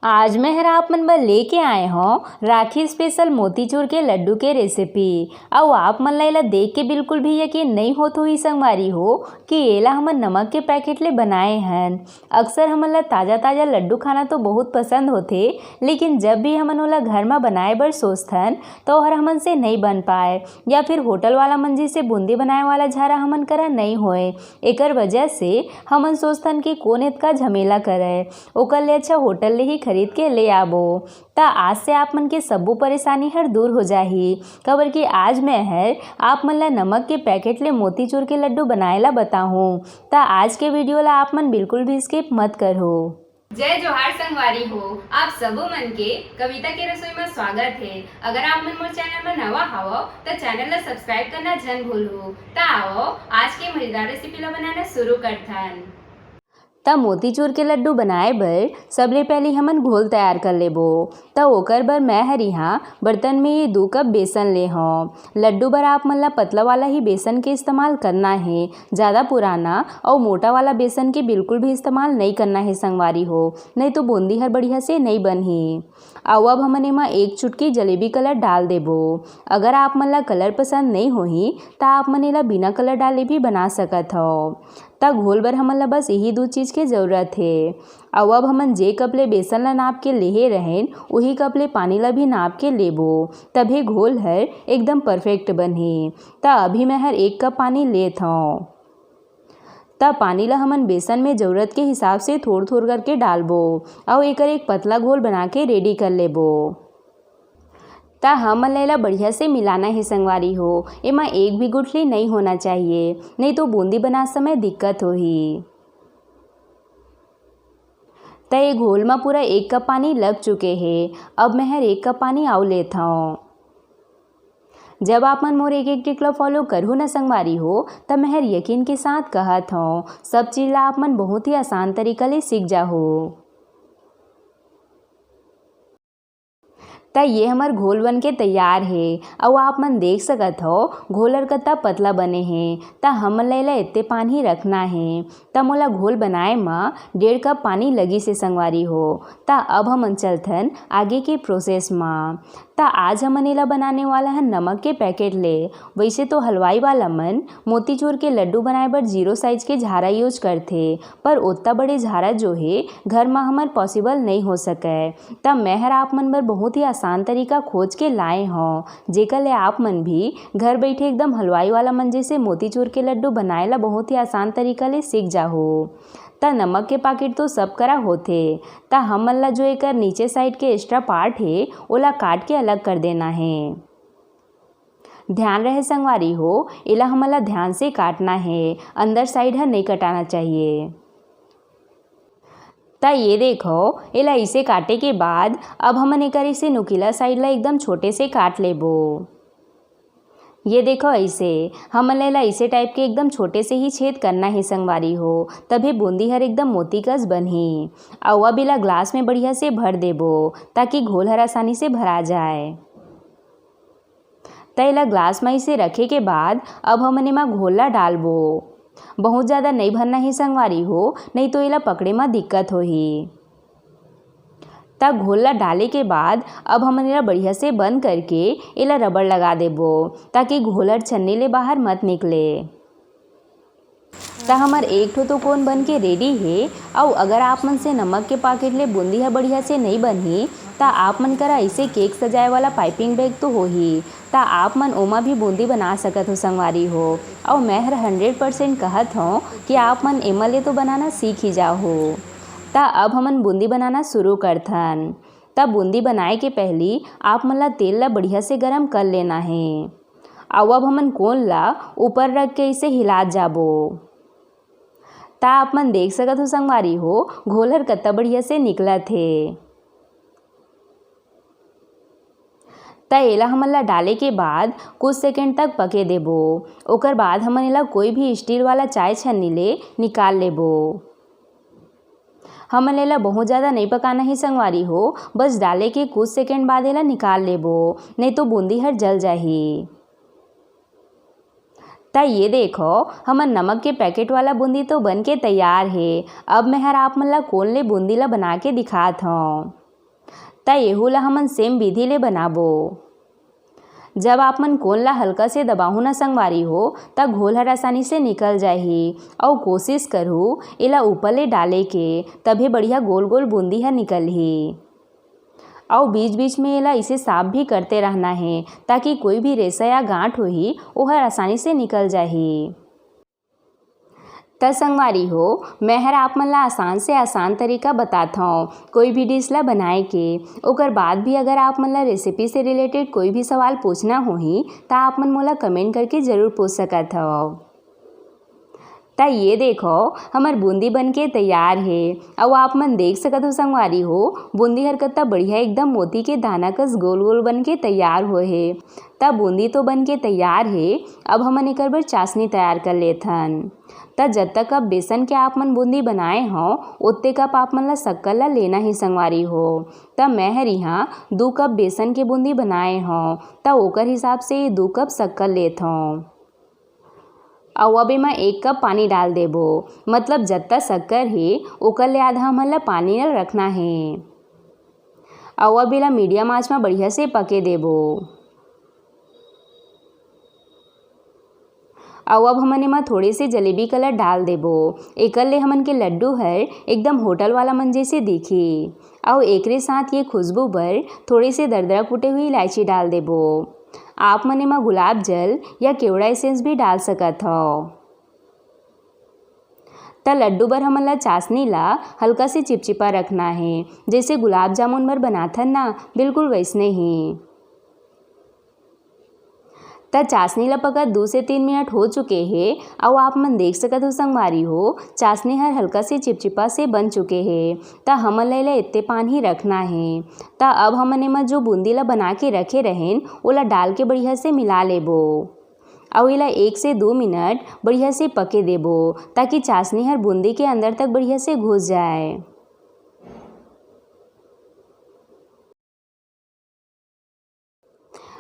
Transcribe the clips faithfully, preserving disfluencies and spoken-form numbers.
आज मैं हर आप मन बर लेके आए हौं राखी स्पेशल मोतीचूर के लड्डू के रेसिपी। अउ आप मन ला एला देख के बिल्कुल भी यकीन नइ होत होही संगवारी हो कि एला हमन नमक के पैकेट ले बनाए हन। अक्सर हमन ला ताजा-ताजा लड्डू खाना तो बहुत पसंद होथे, लेकिन जब भी हमन ओला घर म बनाए बर सोचथन, त ओहर हमन से नइ बन पाए, या फिर होटल वाला मन जइसे बूंदी बनाए वाला झारा हमन करा नइ होए। एकर वजह से हमन सोचथन कि कोन एतका झमेला करय, ओकर ले अच्छा होटल ले ही खरीद के ले आबो। त आज से आप मन के सब्बो परेशानी हर दूर हो जाही, काबर कि आज मैं हर आप मन ला नमक के पैकेट ले मोतीचूर के लड्डू बनाए ला बताहूँ। त आज के वीडियो ला आप मन बिल्कुल भी स्किप मत करहू। जय जोहार संगवारी हो, आप सबो मन के कविता के रसोई में स्वागत है। अगर आप मन मोर चैनल में नवा हवो, त चैनल ला सब्सक्राइब करना झन भूलहू। त आवो, आज के मजेदार रेसिपी ला बनाना शुरू करथन। त मोतीचूर के लड्डू बनाए बर सबले पहली हमन घोल तैयार कर लेबो। त ओकर बर मैं हर इहाँ बर्तन में ये दू कप बेसन ले हौं। लड्डू बर आप मन ला पतला वाला ही बेसन के इस्तेमाल करना हे, ज़्यादा पुराना अउ मोटा वाला बेसन के बिल्कुल भी इस्तेमाल नइ करना हे संगवारी हो, नइ तो बूंदी हर बढ़िया से नइ बनही। अउ अब हमन एमा एक चुटकी जलेबी कलर डाल देबो। अगर आप मन ला कलर पसंद नइ होही, त आप मन एला बिना कलर डाले भी बना सकत हव। त घोल बर हमन ला बस इही दू चीज के जरूरत हे। अउ अब हमन जे कप ले बेसन ला नाप के लेहे रहेन, उही कप ले पानी ला भी नाप के लेबो, तभे घोल हर एकदम परफेक्ट बनही। त अभी मैं हर एक कप पानी लेत हौं। त पानी ला हमन बेसन में जरूरत के हिसाब से थोर-थोर करके डालबो, अउ एकर एक पतला घोल बना के रेडी कर लेबो। त हमन ला एला बढ़िया से मिलाना हे संगवारी हो, एमा एक भी गुठली नइ होना चाहिए, नइ तो बूंदी बनात समय दिक्कत होही। त ये घोल म पूरा एक कप पानी लग चुके हे। अब मैं हर एक कप पानी अउ लेत हौं। जब आप मन मोर एक एक ट्रिक ला फॉलो करहू न संगवारी हो, त मैं हर यकीन के साथ कहत हौं, सब चीज ला आप मन बहुत ही आसान तरीका ले सीख जाहू। त ये हमर घोल बन के तैयार हे, अउ आप मन देख सकत हव, घोल हर कतका पतला बने हे। त हमन ला एला एते पानी रखना हे। त मोला घोल बनाए म डेढ़ कप पानी लगिस हे संगवारी हो। त अब हमन चलथन आगे के प्रोसेस म। त आज हमन एला बनाने वाला हन नमक के पैकेट ले। वैसे तो हलवाई वाला मन मोतीचूर के लड्डू बनाए बर जीरो साइज के झारा यूज करथे, पर ओत्ता बड़े झारा जो हे घर म हमर पॉसिबल नइ हो सकय। त मैं हर आप मन बर बहुत ही आसान तरीका खोज के लाए हौं, जेकर ले आप मन भी घर बइठे एकदम हलवाई वाला मन जइसे मोतीचूर के लड्डू बनाए ला बहुत ही आसान तरीका ले सीख जाहू। त नमक के पाकिट तो सब करा होथे, त हमन ला जो एकर नीचे साइड के एक्स्ट्रा पार्ट हे, ओला काट के अलग कर देना हे। ध्यान रहे संगवारी हो, एला हमन ला ध्यान से काटना हे, अंदर साइड ह नइ कटाना चाहिए। त ये देखो, एला इसे काटे के बाद अब हमन एकर इसे नुकीला साइड ला एकदम छोटे से काट लेबो। ये देखो, ऐसे हमन ला एला इसे टाइप के एकदम छोटे से ही छेद करना हे संगवारी हो, तभे बूंदी हर एकदम मोती कस बनही। अउ अब एला ग्लास में बढ़िया से भर देबो, ताकि घोल हर आसानी से भरा जाए। त एला ग्लास म इसे रखे के बाद अब हमन एमा घोल ला डालबो। बहुत ज़्यादा नइ भरना हे संगवारी हो, नइ तो एला पकड़े म दिक्कत होही। त घोल ला डाले के बाद अब हमन एला बढ़िया से बंद करके एला रबड़ लगा देबो, ताकि घोल हर छन्नी ले बाहर मत निकले। त हमर एक ठो तो कोन बन के रेडी हे। अउ अगर आप मन से नमक के पाकिट ले बूंदी ह बढ़िया से नइ बनही, त आप मन करा अइसे केक सजाए वाला पाइपिंग बैग तो होही, त आप मन ओमा भी बूंदी बना सकत हो संगवारी हो। अउ मैं हर हंड्रेड परसेंट कहत हौं कि आप मन एमा ले तो बनाना सीख ही जाहू। त अब हमन बूंदी बनाना शुरू करथन। त बूंदी बनाए के पहली आप मन ला तेल ला बढ़िया से गरम कर लेना हे। अउ अब हमन कोन ला ऊपर रख के इसे हिलात जाबो। त आप मन देख सकत हो संगवारी हो, घोल हर कत्ता बढ़िया से निकलत हे। त एला हमन ला डाले के बाद कुछ सेकंड तक पके देबो। ओकर बाद हमन एला कोई भी स्टील वाला चाय छन्नी ले निकाल लेबो। हमन एला बहुत ज़्यादा नइ पकाना हे संगवारी हो, बस डाले के कुछ सेकंड बाद एला निकाल लेबो, नइ तो बूंदी हर जल जाही। त ये देखो, हमर नमक के पैकेट वाला बूंदी तो बन के तैयार हे। अब मैं हर आप मन ला कोन ले बूंदी ला बना के दिखात हौं। त एहू ला हमन same विधि ले बनाबो। जब आप मन कोन ला हल्का से दबाहू न संगवारी हो, त घोल हर आसानी से निकल जाही। अउ कोशिश करहू एला ऊपर ले डाले के, तभे बढ़िया गोल गोल बूंदी ह निकलही। अउ बीच बीच में एला इसे साफ भी करते रहना हे, ताकि कोई भी रेशा या गांठ होही, ओहर आसानी से निकल जाही। त संगवारी हो, मैं हर आप मन ला आसान से आसान तरीका बताथौं कोई भी डिश ला बनाए के। ओकर बाद भी अगर आप मन ला रेसिपी से रिलेटेड कोई भी सवाल पूछना होही, त आप मन मोला कमेंट करके जरूर पूछ सकत हव। त ये देखो, हमर बूंदी बन के तैयार हे। अउ आप मन देख सकत हो संगवारी हो, बूंदी हर कत्ता बढ़िया एकदम मोती के दाना कस गोल गोल बन के तैयार होए हे। त बूंदी तो बन के तैयार हे, अब हमन एकर बर चाशनी तैयार कर लेथन। त जतका कप बेसन के आप मन बूंदी बनाए हव, ओतके कप आप मन ला शक्कर ला लेना ही संगवारी हो। त मैं हर इहाँ दू कप बेसन के बूंदी बनाए हव, त ओकर हिसाब से ये दू कप शक्कर लेत हव। अउ अब एमा एक कप पानी डाल देबो, मतलब जतका शक्कर हे, ओकर ले आधा हमन ला पानी ल रखना हे। अउ अब एला मीडियम आंच म बढ़िया से पके देबो। अउ अब हमन एमा थोड़े से जलेबी कलर डाल देबो। एकर ले हमन के लड्डू हर एकदम होटल वाला मन जैसे दिखी। अउ एकरे साथ ये खुशबू बर थोड़े से दरदरा कूटे हुए इलायची डाल देबो। आप मन एमा गुलाब जल या केवड़ा एसेंस भी डाल सकत हव। त लड्डू बर हमन ला चाशनी ला हल्का से चिपचिपा रखना हे, जैसे गुलाब जामुन बर बनाथन ना, बिल्कुल वैसने ही। त चाशनी ला पकत दू से तीन मिनट हो चुके हे, अउ आप मन देख सकत हो संगवारी हो, चाशनी हर हल्का से चिपचिपा से बन चुके हे। त हमन ला एला एत्ते पान ही रखना हे। त अब हमन एमा जो बूंदी ला बना के रखे रहेन, ओला डाल के बढ़िया से मिला लेबो। अउ एला एक से दू मिनट बढ़िया से पके देबो, ताकि चाशनी हर बूंदी के अंदर तक बढ़िया से घुस जाए।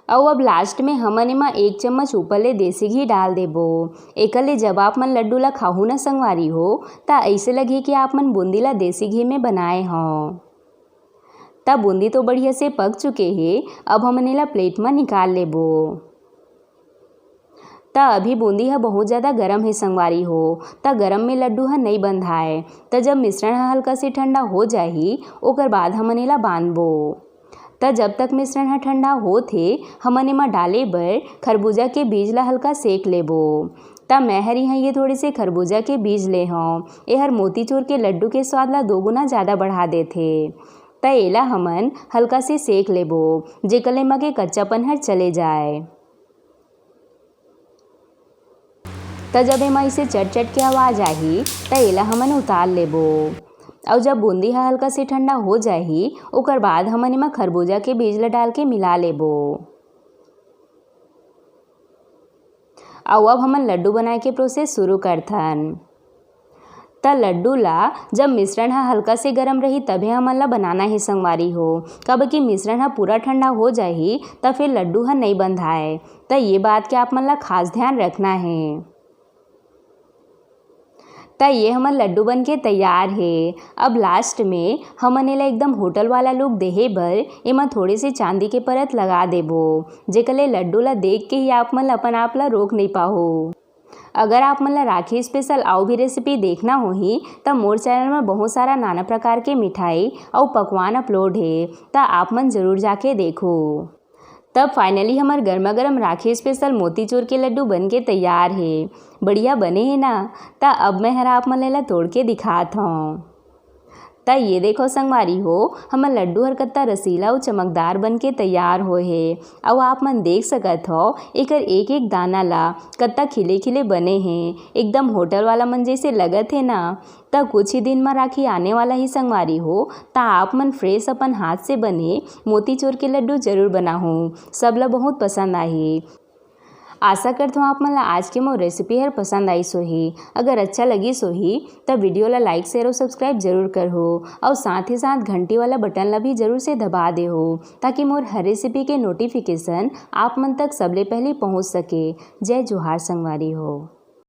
अउ अब लास्ट में हमन एमा एक चम्मच ऊपर ले देसी घी डाल देबो। एकर ले जब आप मन लड्डू ला खाहू न संगवारी हो, त अइसे लगही कि आप मन बूंदी ला देसी घी में बनाए हव। त बूंदी तो बढ़िया से पक चुके हे, अब हमन एला प्लेट म निकाल लेबो। त अभी बूंदी ह बहुत ज़्यादा गरम हे संगवारी हो, त गरम में लड्डू ह नइ बंधाय। त जब मिश्रण ह हल्का से ठंडा हो जाही, ओकर बाद हमन एला बांधबो। त जब तक मिश्रण ह ठंडा होत हे, हमन एमा डाले बर खरबूजा के बीज ला हल्का सेक लेबो। त मैं हर इहाँ ये थोड़े से खरबूजा के बीज ले हौं। एहर मोतीचूर के लड्डू के स्वाद ला दो गुना ज़्यादा बढ़ा देथे। त एला हमन हल्का से सेक लेबो, जेकर ले एमा के कच्चापन हर चले जाए। त जब एमा इसे चट-चट के आवाज आही, त एला हमन उतार लेबो। अउ जब बूंदी ह हल्का से ठंडा हो जाही, ओकर बाद हमन एमा खरबूजा के बीज ल डाल के मिला लेबो। अउ अब हमन लड्डू बनाए के प्रोसेस शुरू करथन। त लड्डू ला जब मिश्रण ह हल्का से गरम रही, तभे हमन ला बनाना हे संगवारी हो, काबर कि मिश्रण ह पूरा ठंडा हो जाही, त फिर लड्डू ह नइ बंधाय। त ये बात के आप मन ला खास ध्यान रखना हे। त ये हमर लड्डू बन के तैयार हे। अब लास्ट में हमन एला एकदम होटल वाला लुक देहे बर एमा थोड़े से चांदी के परत लगा देबो, जेकर ले लड्डू ला देख के ही आप मन अपन आप ला रोक नइ पाहू। अगर आप मन ला राखी स्पेशल अउ भी रेसिपी देखना होही, त मोर चैनल म बहुत सारा नाना प्रकार के मिठाई अउ पकवान अपलोड हे, त आप मन जरूर जाके देखो। तब फाइनली हमर गर्मा गर्म राखी स्पेशल मोतीचूर के लड्डू बन के तैयार हे। बढ़िया बने हे ना? त अब मैं हर आप मन ला एला तोड़ के दिखात हौं। त ये देखो संगवारी हो, हमर लड्डू हर कत्ता रसीला अउ चमकदार बन के तैयार होए हे। अउ आप मन देख सकत हव, एकर एक एक दाना ला कत्ता खिले खिले बने हे, एकदम होटल वाला मन जैसे लगत हे ना। त कुछ ही दिन म राखी आने वाला ही संगवारी हो, त आप मन फ्रेश अपन हाथ से बने मोतीचूर के लड्डू जरूर बनाहू, सब ला बहुत पसंद आही। आशा करथौं आप मन ला आज के मोर रेसिपी हर पसंद आइस होही। अगर अच्छा लगिस होही, त वीडियो ला लाइक, शेयर अउ सब्सक्राइब जरूर करहू, अउ साथ ही साथ घंटी वाला बटन ला भी जरूर से दबा देहू, ताकि मोर हर रेसिपी के नोटिफिकेशन आप मन तक सबले पहले पहुंच सके। जय जोहार संगवारी हो।